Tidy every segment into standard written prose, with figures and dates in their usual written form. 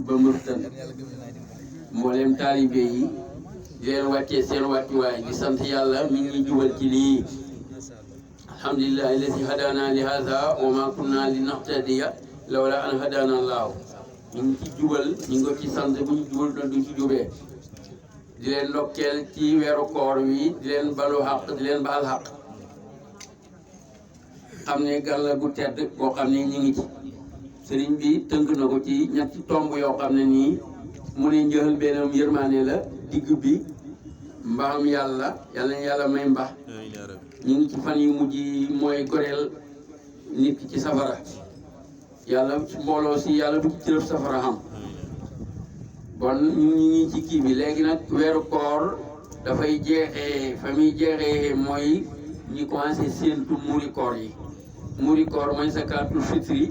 ba Mauritanie mboolem taalibe yi di leen wàccee seen wàccuwaay di sant yàlla mi ngi jubal ci lii alhamdulillahi alladi hadana li hada wa ma kunna li nahtadiya lawla an hadana allahu ñu ngi ci jubal ñu ngi ko ci sant bu ñu jubal doon du ci jubee di leen ndokkeel ci weeru koor wi di leen balu xaq di leen baal xaq xam ne gan la gu tedd boo xam ne ñu ngi ci sëriñ bi tënk na ko ci ñetti tomb yoo xam ne nii mu ne njëxal benn yërmaane la digg bi mbaam yàlla yàlla na yàlla may mbax ñu ngi ci fan yu mujj yi mooy goreel nit ki ci safara yàlla mbooloo si yàlla bu ci cërëf safara xam bon ñu ngi ci kii bi léegi nag weeru koor dafay jeexee fa muy jeexee mooy ñi commencé séentu muuri koor yi muuri koor mooy zakaatul fitri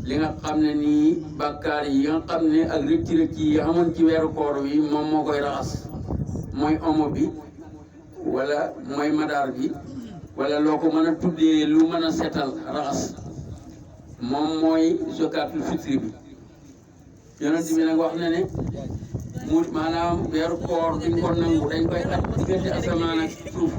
li nga xam ne nii bàkkaar yi nga xam ne ak rëcc-rëcc yi xamoon ci weeru koor wi moom moo koy raxas mooy omo bi wala mooy madaar bi wala loo ko mën a tuddee lu mën a setal raxas moom mooy zakaatul fitri bi yonent bi nag wax na ne mu maanaam weeru koor duñ ko nangu dañ koy aj diggante asamaan ak suuf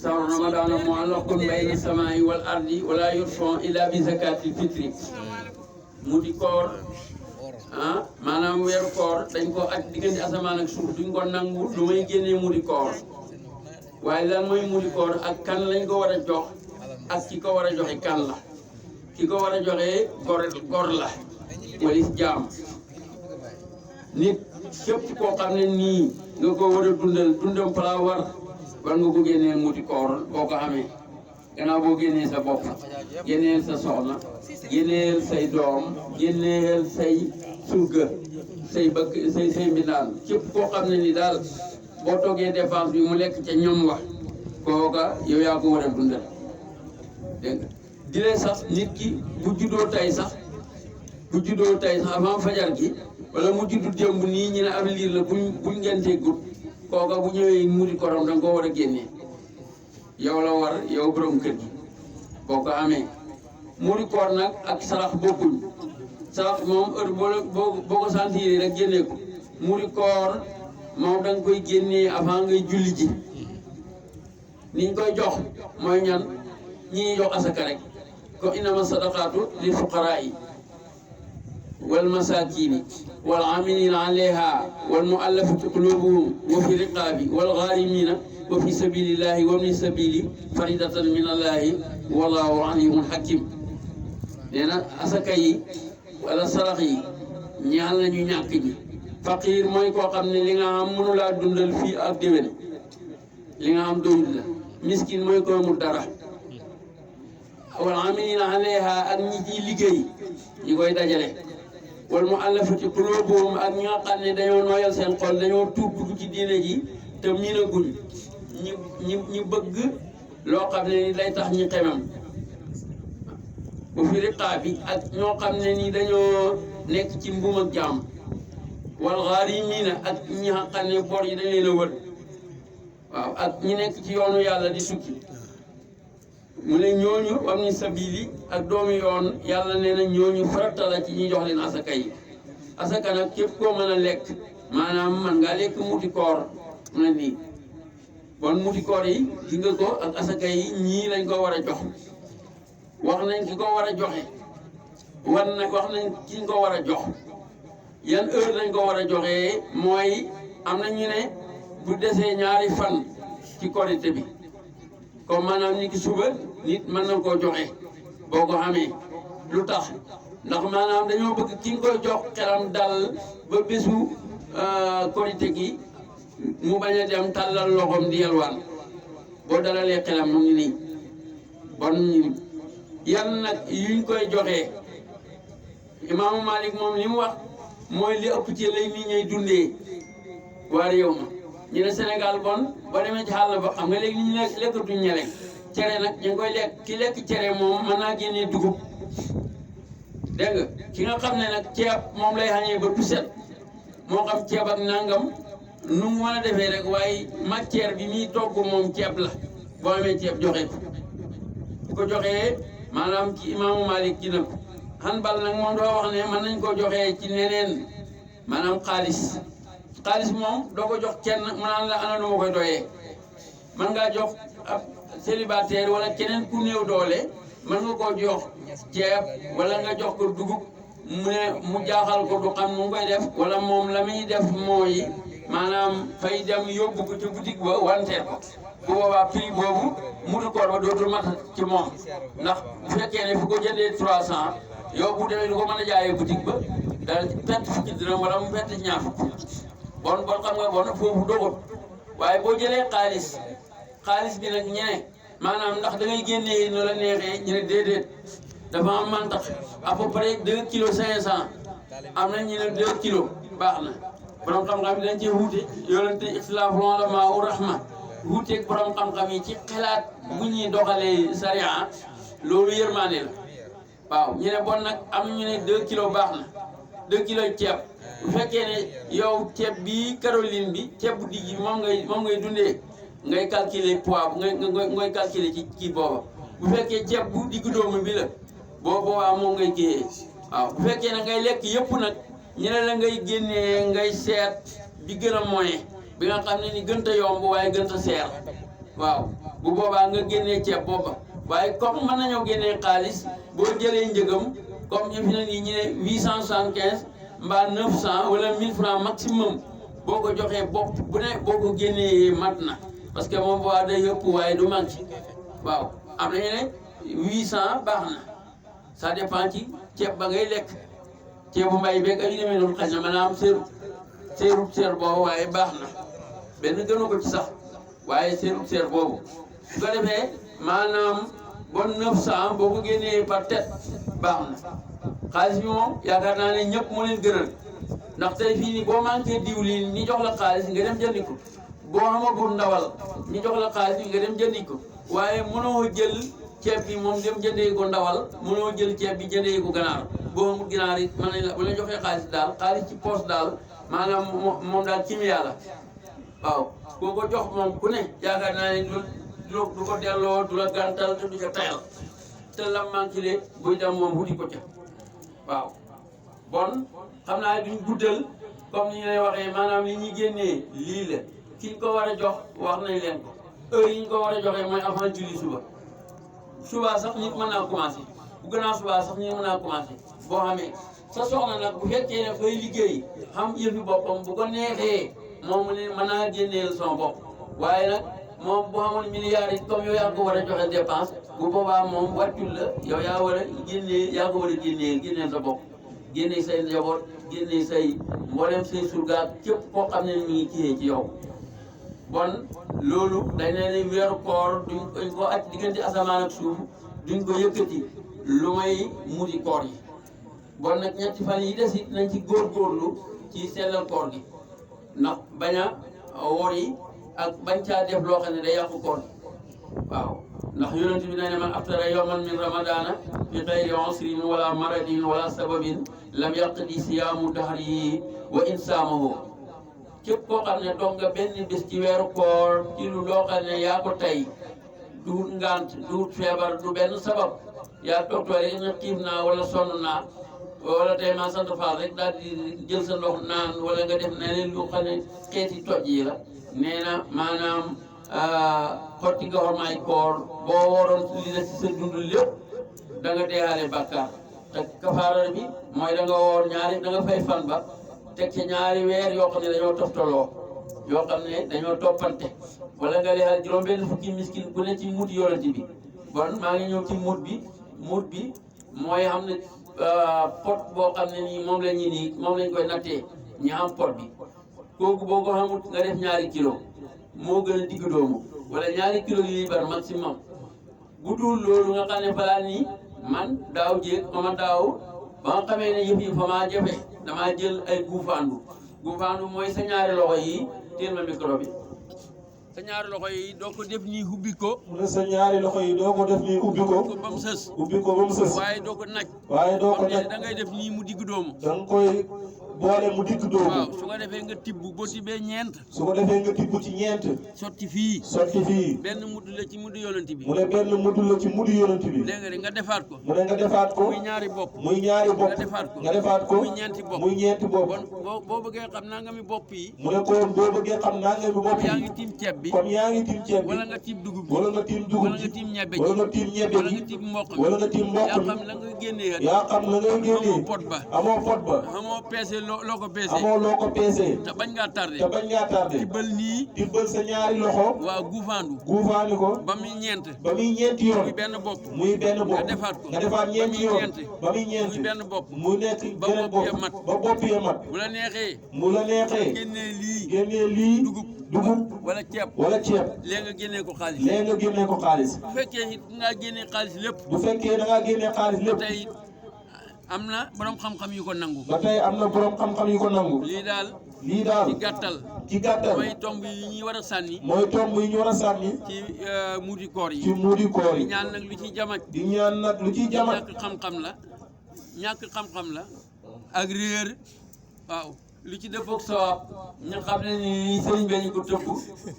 sawru ramadaana mu'allaqun bayna samaa'i wal ardi wala yurfa'u illa bi zakatil fitri mu di koor maanaam weeru koor dañ ko aj diggante asamaan ak suuf duñ ko nangu lu may génnee mu di koor waaye lan mooy mu di koor ak kan lañ ko war a jox ak ki ko war a joxe kan la ki ko war a joxe gor la walis jaam nit képp koo xam ne nii nga ko war a dundam pala war nga ko génneel muti koor boo ko xamee gannaaw boo génnee sa bopp génneel sa soxna génneel say doom génneel say surga say bëgg say mbindaan képp koo xam ne ni daal boo toggee dépense bi mu lekk ca ñoom wax kooka yow yaa ko war a dundal dégg nga di leen sax nit ki bu juddoo tay sax avant fajar gi wala mu juddu démb nii ñu ne ab liir la buñ ngentee gut kooka bu ñëwee muti korom danga ko war a génnee yow la war yow borom kër gi boo ko amee muti koor nag ak sarax bokkuñ sarax moom heure boo ko sentir rek génnee ko muti koor moom danga koy génnee avant ngay julli ji niñ koy jox mooy ñan ñi jox asaka rek ko innama sadaqatu lil fuqaraa yi wal masakini wal amilina alayha wal muallafati qulubuhum wa fi riqabi wal gharimina wa fi sabilillahi wa ibni sabili faridatan min allahi wallahu alimun hakim nee na asaka yi wala sarax yi ñaal nañu ñàkk ñi faqir mooy koo xam ne li nga xam mënulaa dundal fii ak déwén li nga xam doyul la miskin mooy ko mu dara wal amilina alayha ak ñi ciy liggéey ñi koy dajale wal muallafati qulubuhum ak ñi nga xam ne dañoo nooyal seen xol dañoo tuub dugg ci diine ji te miinaguñ ñi bëgg loo xam ne ni day tax ñi xemam bu fi riqaa bi ak ñoo xam ne ni dañoo nekk ci mbuum ak jaam wal ghaarimiina ak ñi nga xam ne bor yi dañ leen a wër waaw ak ñi nekk ci yoonu yàlla di tukki mu ne ñooñu am ni sabili ak doomi yoon yàlla nee na ñooñu farata la ci ñi jox leen asaka yi asaka nag képp koo mën a lekk maanaam man ngaa lekk muti koor mu ne nii bon muti koor yi gi nga ko ak asaka yi ñii lañ ko war a jox wax nañ ki ko war a joxe wax nañ ki ko war a jox yan heure lañ ko war a joxee mooy am na ñu ne bu desee ñaari fan ci korité bi comme maanaam ni ki suba nit mën na koo joxe boo ko xamee lu tax ndax maanaam dañoo bëgg ki nga koy jox xelam dal ba bésu korité gi mu bañ a dem tàllal loxoom di yalwaan boo dalalee xelam mu ngi nii bon yan nag yuñ koy joxee imaamu Malik moom li mu wax mooy li ëpp ci lay nit ñuy dundee waa réew ma ñu ne Sénégal bon ba demee ci xàll ba xam nga léegi nit ñi lekkatuñ ñeleñ cere nag ñu ngi koy lekk ki lekk cere moom mën naa génnee dugub dégg nga ki nga xam ne nag ceeb moom lay xañee ba du set moo xam ceeb ak nangam nu mu mën a defee rek waaye matière bi muy togg moom ceeb la boo amee ceeb joxe ko bu ko joxee maanaam ci imaamu Malik ji na ko Hanbal nag moom doo wax ne mën nañ koo joxee ci neneen maanaam xaalis moom doo ko jox kenn mu naan la ana nu ma koy doyee mën ngaa jox ab célibataire wala keneen ku néew doole mën nga koo jox ceeb wala nga jox ko dugub mu jaaxal ko du xam nu mu koy def wala moom la muy def mooy maanaam fay dem yóbbu ko ci boutique ba wanteer ko bu boobaa prix boobu mutu koor ba dootul mat ci moom ndax bu fekkee ne fu ko jëndee 300 yow bu demee du ko mën a jaayee boutique ba dana perte fukki dërëm wala mu perte ñaar fukk bon xam nga bon foofu dogut waaye boo jëlee xaalis bi nag ñene maanaam ndax da ngay génnee no la neexee ñu ne déedéet dafa am mantax à peu près 2 kilos 500 am na ñu ne 2 kilos baax na borom xam-xam yi dañ cee wuute yoolante ixtilaafu ulamaa wa rahma wuuteeg borom xam-xam yi ci xalaat bu ñuy doxalee sariya loolu yërmaande la waaw ñu ne bon nag am na ñu ne 2 kilos baax na 2 kilos ceeb bu fekkee ne yow ceeb bi Caroline bi ceeb bu digg moom ngay dundee ngay calculer poids ngay calculer ci kii booba bu fekkee ceeb bu digg doomu bi la boobaa moom ngay géeyee waaw bu fekkee ne ngay lekk yëpp nag ñu ne la ngay génnee ngay seet bi gën a moyen bi nga xam ne ni gën a yomb waaye gën a seer waaw bu boobaa nga génnee ceeb booba waaye comme mën nañoo génnee xaalis boo jëlee njëgam comme ñu fi ne nii ñu ne 875 mbaa 900 wala 1000 francs maximum boo ko joxee bopp bu ne boo ko génnee mat na parce que moom waa day yëpp waaye du manqué waaw am na ñu ne 800 baax na ça dépend ci ceeb ba ngay lekk ceebu mbay beeg ay demee noonu xëy na maanaam seer boobu waaye baax na benn gënu ko ci sax waaye seer boobu su ko defee maanaam bon 900 boo ko génnee par tête baax na xaalis bi moom yaakaar naa ne ñëpp moo leen gënal ndax tey fii nii boo manqué diwlin ñi jox la xaalis nga dem jëndi ko boo amagul ndawal ñi jox la xaalis bi nga dem jëndi ko waaye mënoo jël ceeb bi moom dem jëndee ko ndawal mënoo jël ceeb bi jëndee ko ganaar boo amul ginaar it mën nañ la bu la joxee xaalis ci poos daal maanaam moom daal kimia la waaw koo ko jox moom ku ne yaakaar naa ne du ko delloo du la gàntal te du ca tayal te la manqué buy dem moom wuti ko ca waaw bon xam naa duñ guddal comme ni ñu lay waxee maanaam li ñuy génnee lii la ki ñu ko war a jox wax nañ leen ko heure yi ñu ko war a joxee mooy avant julli suba sax nit mën naa commencé bu gënaa suba sax nit mën naa commencé boo xamee sa soxna nag bu fekkee ne fay liggéey xam yëfi boppam bu ko neexee moom ne mën naa génneel son bopp waaye nag moom bu xamoon milliards yi comme yow yaa ko war a joxe dépense bu boobaa moom wàccul la yow yaa war a génnee yaa ko war a génneel sa bopp génnee say njaboot génnee say mboolem say surgaat képp koo xam ne mi ngi kiyee ci yow bon loolu dañ ne weeru koor duñ ko aj diggante asamaan ak suuf duñ ko yëkkati lu may muti koor yi bon nag ñetti fan yi des it nañ ci góorgóorlu ci sellal koor gi ndax bañ a wor yi ak bañ caa def loo xam ne day yàqu koor gi waaw ndax yonent bi nee na man aftara yawman min ramadana fi xayri usrin wala maradin wala sababin lam yaqdi siyaamu dahri wa in saamahu képp koo xam ne toog nga benn bés ci weeru koor ci lu loo xam ne yaa ko tey duut ngant duut feebar du benn sabab yaa toog toore ina xiif naa wala sonn naa wala tey ma sant Faal rek daal di jël sa ndox naan wala nga def neneen lu xam ne xeeti toj yi la nee na maanaam xotti nga xormaay koor boo waroon li la si sa dund lépp da nga deeaale bàkkaar te kafaara bi mooy da nga woor ñaari da nga fay fan ba teg ci ñaari weer yoo xam ne dañoo toftaloo yoo xam ne dañoo toppante wala nga leexal juróom-benn fukki miskin bu ne ci mut yoranti bi bon maa ngi ñëw ci mut bi mooy xam ne pot boo xam ne nii moom la ñu nii moom lañ koy nattee ñi am pot bi kooku boo ko xamut nga def ñaari kilo moo gën a digg doomu wala ñaari kilo yu liibar maximum bu dul loolu nga xam ne balaa nii man daaw jéeg ma daaw ba nga xamee ne yëf yi fa maa jafe damaa jël ay guufaandu mooy sa ñaari loxo yi teel ma micro bi sa ñaari loxo yi doo ko def nii ubbi ko. mu ne sa ñaari loxo yi doo ko def nii ubbi ko. ba mu sës. ubbi ko ba mu sës. waaye doo ko naj. waaye doo ko naj da ngay def nii mu digg doomu. da nga koy boole mu digg doomu. waaw su ko defee nga tibb boo tibbee ñeent. su ko defee nga tibb ci ñeent. sotti fii. sotti fii. benn mudd la ci mudd yonent bi. mu ne benn mudd la ci mudd yonent bi. dégg nga de nga defaat ko. mu ne nga defaat ko. muy ñaari bopp. muy ñaari bopp. nga defaat ko. nga defaat ko. muy ñeenti bopp. muy ñeenti bopp. bon boo bëggee xam naa nga mi bopp yi. mu ne ko boo bëggee xam naa nga mi bopp yi. yaa ngi tiim ceeb bi. comme yaa ngi tiim ceeb bi. wala nga tiim dugub bi. wala nga tiim dugub wala nga tiim ñebe ji. wala nga tiim ñebe wala ji. nga tiim mboq bi. wala nga tiim mboq yaa bi. xam la nga génnee. yaa xam la ngay génnee. amoo pot ba. amoo pot ba. amoo peese loo ko peese. amoo loo ko peese. te bañ ngaa tardé. te bañ ngaa tardé. tibbal nii. tibbal sa ñaari loxo. waaw guufaandu. guufaani ko. ba muy ñeent. ba muy ñeenti yoon. muy benn bopp. muy benn bopp. nga defaat ko. nga defaat ñeenti yoon. ba muy ñeenti. muy benn bopp. mu nekk ba beneen bopp ya bopp. mat. ba bopp ya mat. bu la neexee. mu la neexee. génnee lii. génnee lii. dugub. wala ceeb. wala ceeb. léegi nga génnee ko xaalis. léegi nga génnee ko xaalis. bu fekkee it ngaa génnee xaalis lépp. bu fekkee da ngaa génnee xaalis lépp. tey am na borom xam-xam yu ko nangu. ba tey am na borom xam-xam yu ko nangu. lii daal. lii daal ci gàttal. ci gàttal. mooy tomb yi ñuy war a sànni. mooy tomb yi ñu war a sànni. ci muudi koor yi. ci muudi koor di yi. ñaan nag lu ci jamaj. di ñaan nag lu ciy jamat. ñàkk xam-xam la. ñàkk xam-xam la. ak réer. waaw lu ci dëppoo ak sawaab ñu xam ne ni sëriñ bi ñu ko tëbb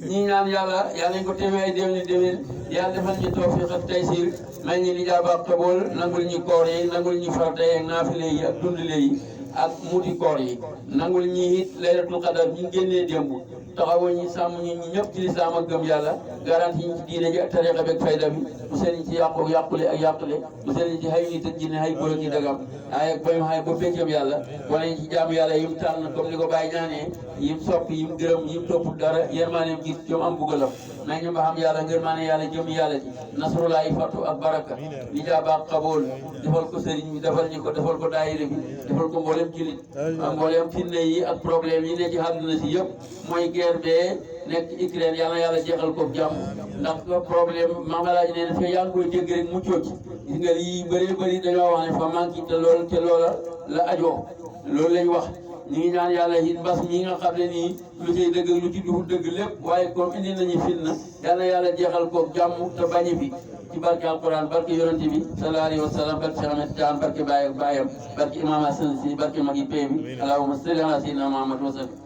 ñi ñaan yàlla nañ ko téeméer ay déwén yàlla defal ñu tawfiq ak taysiir may ñu lijaaba ak qabool nangul ñu koor yi nangul ñu farata yi ak naafile yi ak dundale yi ak muti koor yi nangul ñi it laylatul qadar ñu génnee démb taxawoo ñi sàmm ñu ñëpp ci lislaam ak gëm yàlla garanti ñu ci diine ji ak tariqa bi ak fayda bi mu seen ci yàqu yàqule ak yàqule mu seen ci hay nit ak jinne hay góor ak dagam ay ak bayum hay ba péccam yàlla wala ñu ci jaamu yàlla yim tànn comme ni ko bàyyi ñaanee yim sopp yim gërëm yim topp dara yërmaaneem gis jom am bugalam may ñu ba xam yàlla ngërmaane yàlla jëm yàlla ji nasrullahi fatu ak baraka li jaaba ak xabool defal ko sëriñ bi defal ñu ko defal ko daayira bi defal ko mboolem julit mboolem fitne yi ak problème yi ne ci àdduna si yëpp mooy guerre bee nekk Ukraine yàlla jeexal ko jàmm ndax problème Maam Alaaji nee na fee yaa ngi koy dégg rek muccoo ci gis nga lii bëri dañoo wax ne fa manqué te loola la ajoo loolu lañ wax ñu ngi ñaan yàlla it mbas mi nga xam ne nii lu ciy dëgg lu ci duhul dëgg lépp waaye comme indi nañu fitna yàlla jeexal ko jàmm te bañi fi ci barke alquran barke yonente bi sallallahu alayhi wa sallam barke Cheikh Ahmed Tidiane barke Baye ak Bayam barke imam Hassan Si barke magi pay bi allahumma salli ala sayyidina Muhammad wa sallam